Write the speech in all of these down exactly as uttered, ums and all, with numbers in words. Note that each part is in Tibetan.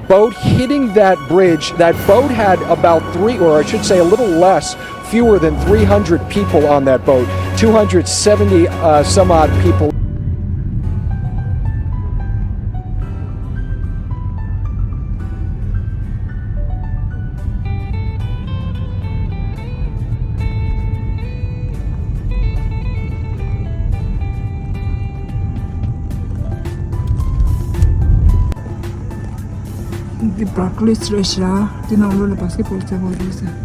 Boat hitting that bridge, that boat had about three, or I should say a little less, fewer than three hundred people on that boat, two hundred seventy uh, some odd people. འདི་བྷར་ཀ་ལེས་རེད་ཤག་འདི་ནང་ལོགས་ལ་བྷ་སི་ཀེ་ཊི་བྷོལ་རྩེ་བོ་རེད་ཟེར།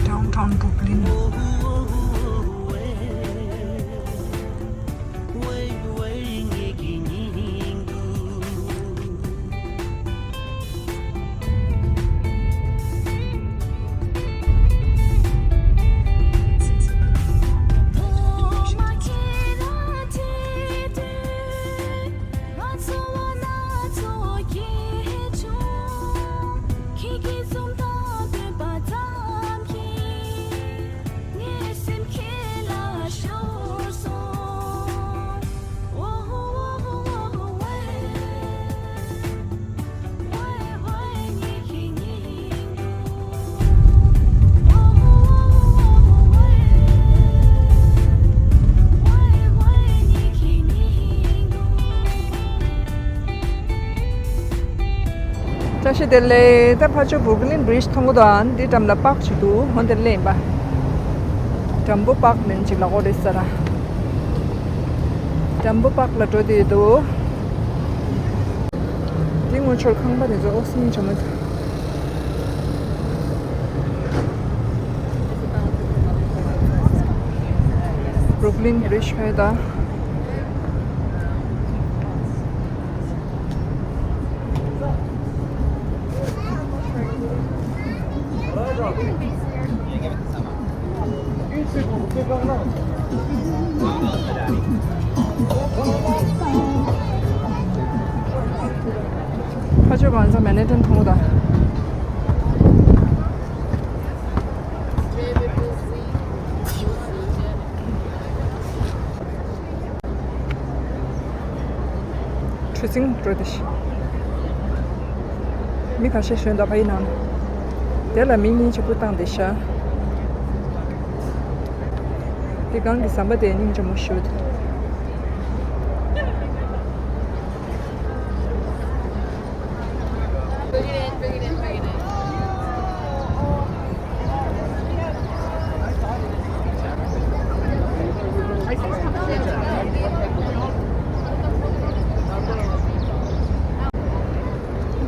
Downtown Brooklyn. བཀྲ་ཤིས་བདེ་ལེགས། ད་ཕར་ཕྱོགས་བུར་ཀི་ལིན་བྷི་རིཇ་མཐོང་གི་འདུག་ཨ་ནི་འདི་འགྲམ་ལ་པག་ཅིག་འདུག་འོ་འདིར་སླེབས་ཡིན་པ། འགྲམ་བུ་པག་ལེན་ཅིག་ལ་འོ་རེད་ས་ར། འགྲམ་བུ་པག་ལ་འགྲོ་བསྡད་འདུག་འདི་ངོ་ཆོར་ཁང་པ་དེ་ཚོ་ཨོ་སི་མི་ཆ་མ། བུར་ཀི་ལིན་བྷི་རིཇ་ཕེ་ད། ཕ་ཆོས་བང་ཚང་མེ་ནེ་ཏན་མཐོང་དང་། གྲུ་གཟིངས་འགྲོ་དེ་ཤི། མི་ཁ་ཤས་ཞོན་དང་ཕ་ཡི་ནང་། དེ་ལ་མི་གཉིས་ཆུ་བུ་བཏང་དེ་ཤ། དེ་གང་གི་ཟམ་པ་དེ་སྙིང་རྗེ་མོ་ཞུ།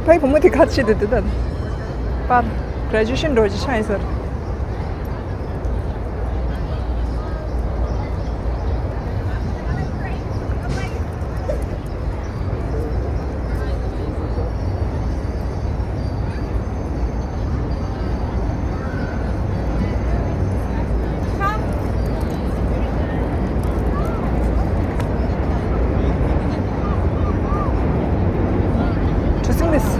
ཕའི་བུ་མོ་དེ་ག་ཆེ་དུ་དུ་ད། པར། གྷ་རེ་ཇུ་ཨེ་ཤན་འགྲོ་རྒྱུ་ཆགས་ཡིན་ཟེར། གྲུ་གཟིངས་རེད།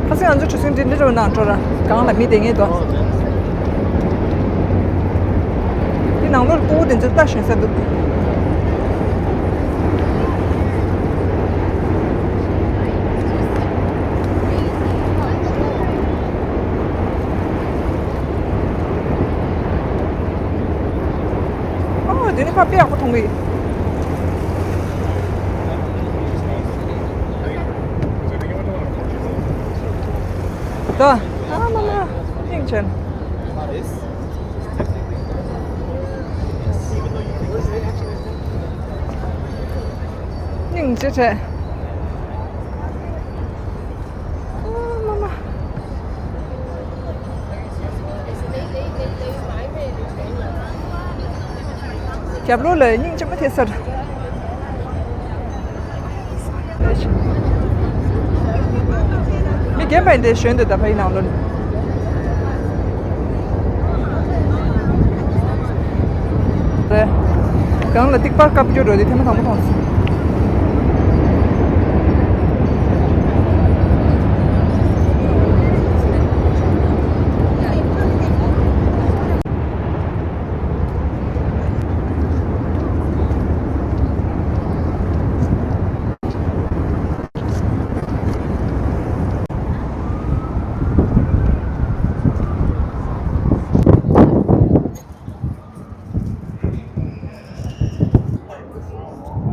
ཁ་སང་ང་ཚོ་གྲུ་གཟིངས་འདི་འདྲ་འགྲོ་ན་འགྲོ་ར་གང་ལ་མི་བསྡད་ངེས་དོ། འདི་ནང་ལོགས་ལ་སྤུ་གུ་དེ་ཚོ་ལྟ་ཞོན་ས་འདུག་ཨོ་དེ་ནི་ཕ་དཔེ་ཡག་པོ་མཐོང་གི། ད། ཨ་མ་མ། སྙིང་ཆེན། སྙིང་རྗེ་ཆེ། ཨ་མ་མ། རྒྱབ་ལོགས་ལ་སྙིང་རྗེ་མོ་ཐེབས་ས་རེད། མི་རྒན་པ་ཡིན་དེ་ཞོན་དུ་ད་ཕ་ཡི་ནང་ལོགས་ནས། གང་ལ་ཏིག་པར་བཀབ་རྒྱུ་འགྲོ་དེ་ཐེངས་མ་དང་པོ་མཐོང་སོང་།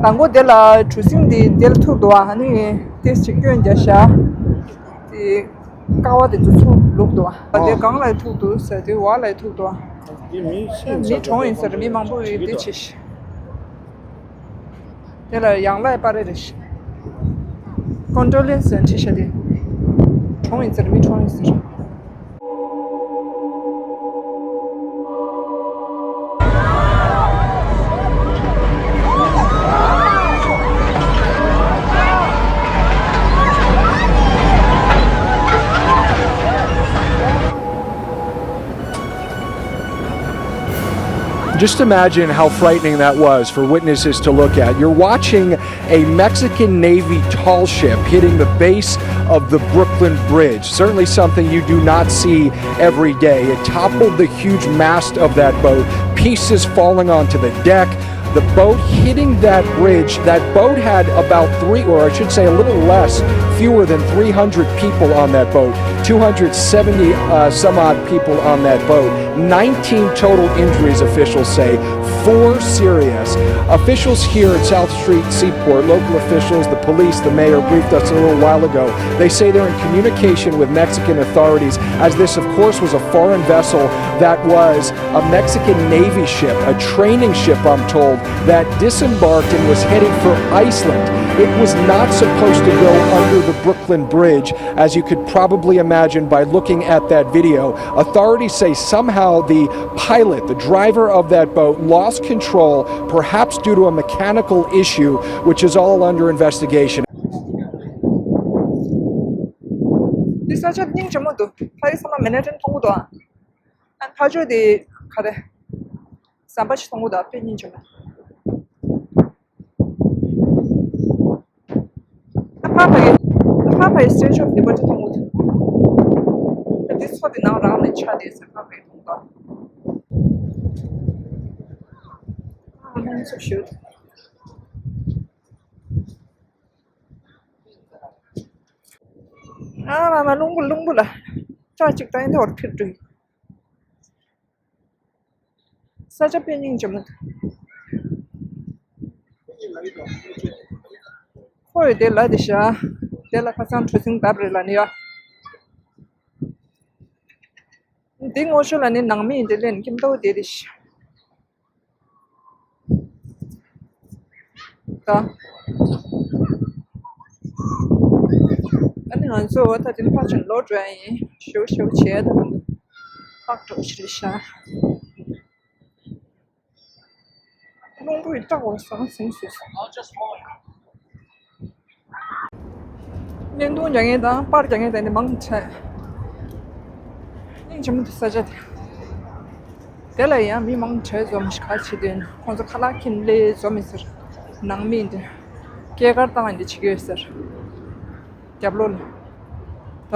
དང་པོ་དེ་ལ་གྲུ་གཟིངས་དེ་དེ་ལ་ཐུག་འདུག་བ། ཨ་ནི་དེ་ཅིག་སྐྱོན་རྒྱག་ཤག་དེ་ཀ་བ་དེ་ཚོ་ཚུར་ལུག་འདུག་བ། དེ་གང་ལ་ཐུག་འདུག་ཟེར་དུས་བ་ལ་ཐུག་འདུག་བ། དེ་མི་ཤེས་མི་གྲོངས་ཡིན་ཟེར། མི་མང་པོ་ཡོད་དེ་ཆེ་ཤག་དེ་ལ་ཡང་ལ་པ་རེ་རེ་ཤག་ཀོན་ཌོ་ལེན་སི་བྲིས་ཤག་དེ་གྲོངས་ཡིན་ཟེར། མི་གྲོངས་ཡིན་ཟེར། Just imagine how frightening that was for witnesses to look at. You're watching a Mexican Navy tall ship hitting the base of the Brooklyn Bridge. Certainly something you do not see every day. It toppled the huge mast of that boat, pieces falling onto the deck. The boat hitting that bridge, that boat had about three, or I should say a little less, fewer than three hundred people on that boat, two hundred seventy uh, some odd people on that boat. Nineteen total injuries, officials say, four serious. Officials here at South Street Seaport, local officials, the police, the mayor briefed us a little while ago. They say they're in communication with Mexican authorities, as this, of course, was a foreign vessel that was a Mexican Navy ship, a training ship, I'm told, that disembarked and was heading for Iceland. It was not supposed to go under the Brooklyn Bridge, as you could probably imagine by looking at that video. Authorities say somehow the pilot, the driver of that boat, lost control, perhaps due to a mechanical issue, which is all under investigation. འདི་ས་ཆ་སྙིང་རྗེ་མོ་འདུག་ཕ་གི་ཚང་མ་མན་ཧ་ཊན་མཐོང་གི་འདུག་ཨ། ཨ་ཕ་ཆོས་དེ་ག་རེ། ཟམ་པ་ཞིག་མཐོང་གི་འདུག་དཔེ་སྙིང་རྗེ་མོ། ཨ་ཕ་ཕ་གི་ཨ་ཕ་ཕ་གི་Statue of Liberty མཐོང་གི་འདུག་ཨ་འདི་མཚོ་དེ་ནང་རང་ནས་ཆགས་དེ་ཟམ་པ་ཕ་གི་མཐོང་གི་འདུག་ཨ་ལྷུང་འཚུབ་ཞུ། ཨ་མ་མ་རླུང་བུ་རླུང་བུ་ལ་ཅག་ཅིག་ད་ཡིན་དེ་བར་ཕིར་འགྲོ་ཡིན། ས་ཆ་དཔེ་སྙིང་རྗེ་མོ་འདུག་ཁོ་ཡི་དེ་ལ་དེ་ཤ་དེ་ལ་ཁ་སང་གྲུ་གཟིངས་བརྡབས་རེད་ལ་ནི་ཡ། འདི་ངོ་ཤོ་ལ་ནི་ནང་མི་ཡིན་དེ་ལེན་ཁྱིམ་ཐོག་དེ་རེད་ཤ། ད། ཨ་ནི་ང་ཚོ་ད་དེ་ཕར་ཕྱིན་ལོག་འགྲོ་ཡ་ཡིན། ཞེའུ་ཞེའུ་བྱས་ད་ཕག་གྲོགས་ཤི་རེད་ཤག་རླུང་བུས་སྐྲག་པ་ཟང་ཟིང་སུ། བརྙན་ཐུང་རྒྱག་མཁན་དང་པར་རྒྱག་མཁན་དེ་འདྲ་མང་ཆེ། སྙིང་རྗེ་མོ་འདུག་ས་ཆ་དེ། དེ་ལ་ཡང་མི་མང་ཆེ་འཛོམས་ཤག་ག་བྱེད་དོན་ཁོང་ཚོ་ཁ་ལག་འཁྱེར་ལས་འཛོམས་མི་ཟེར། ནང་མི་འདི་སྐྱེས་སྐར་བཏང་འདི་བྱེད་ཀྱི་ཡོད་ཟེར། རྒྱབ་ལོགས་ལ་ད།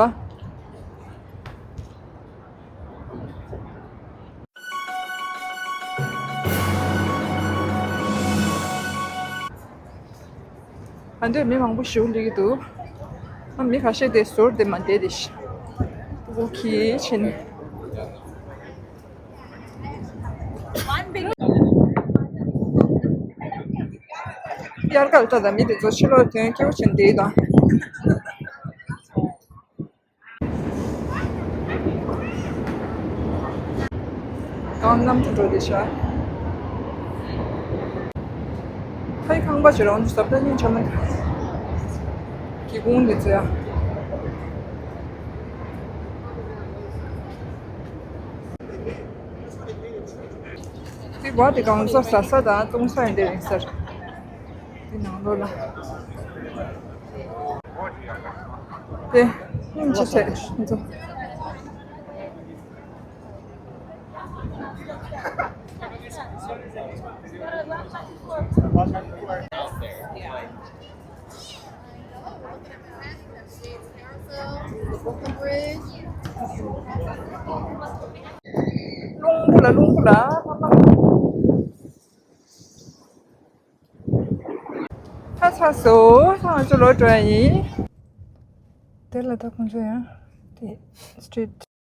ཨ་འདྲས་མི་མང་པོ་ཞིག་སླེབས་ཀྱི་འདུག་ཨ་མི་ཁ་ཤས་དེ་ཟུར་དེ་མ་བསྡད་དེ་ཤི། ཨོ་ཁེ་ཕྱིན། དབྱར་ཁ་ལ་ད་མི་དེ་ཚོ་ཕྱི་ལོགས་དོན་སྐྱིད་པོ་བྱས་བསྡད་དང་། གང་གནམ་གྲུ་འགྲོ་བསྡད་ཤག་ཕའི་ཁང་པ་ཞིག་རང་ཚོ་ཟབ་ཏ་སྙིང་རྗེ་མོ་འདུག་སྒེའུ་ཁུང་འདི་ཚོ་ཡ། དེ་བ་དེ་གང་ཟ་ཟ་ས་དང་བཏུང་ས་ཡིན་དེ་རིང་ཟེར། དེ་ནང་ལོགས་ལ། དེ་སྙིང་རྗེ་ཆེ་ཁོང་ཚོ། རླུང་བུ་ལ་རླུང་བུ་ལ། ད་ཚར་སོང་། ད་ང་ཚོ་ལོག་འགྲོ་ཡ་ཡིན། དེ་ལ་ད་ཁོང་ཚོ་ཡང་དེ་སི་ཊི་རི་ཊི།